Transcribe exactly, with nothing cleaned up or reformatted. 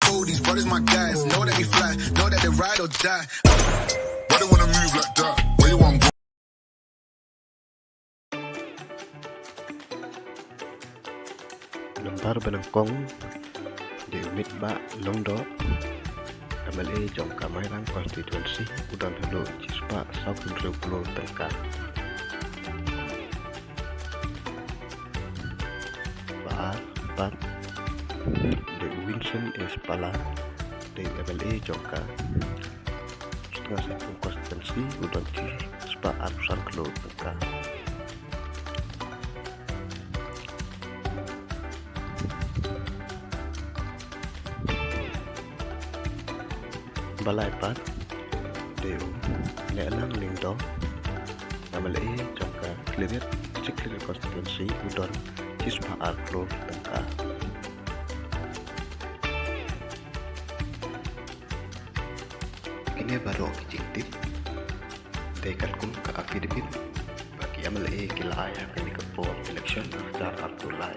Oh, these brothers my guys. Know that we fly, know that they ride or die. Why they wanna move like that? Where you want Nambar ba nyngkong dei u Mitbah Lyngdoh, M L A jong ka Mairang constituency, u don haduh shispah saw hynriew klur tyngka. Ba ar pat dei u Vincent S Pala, dei u M L A jong ka Sutnga Saipung constituency, u don shispah arphew san klur tyngka. Ba lai pat dei u Nehlang Lyngdoh, M L A jong ka Khliehriat, District Khliehriat constituency, u don shispah ar klur tyngka. Kine baroh ki jingtip dei katkum ka affidavit ba ki M L A ki la ai ha kane ka por election ar hajar arphew lai.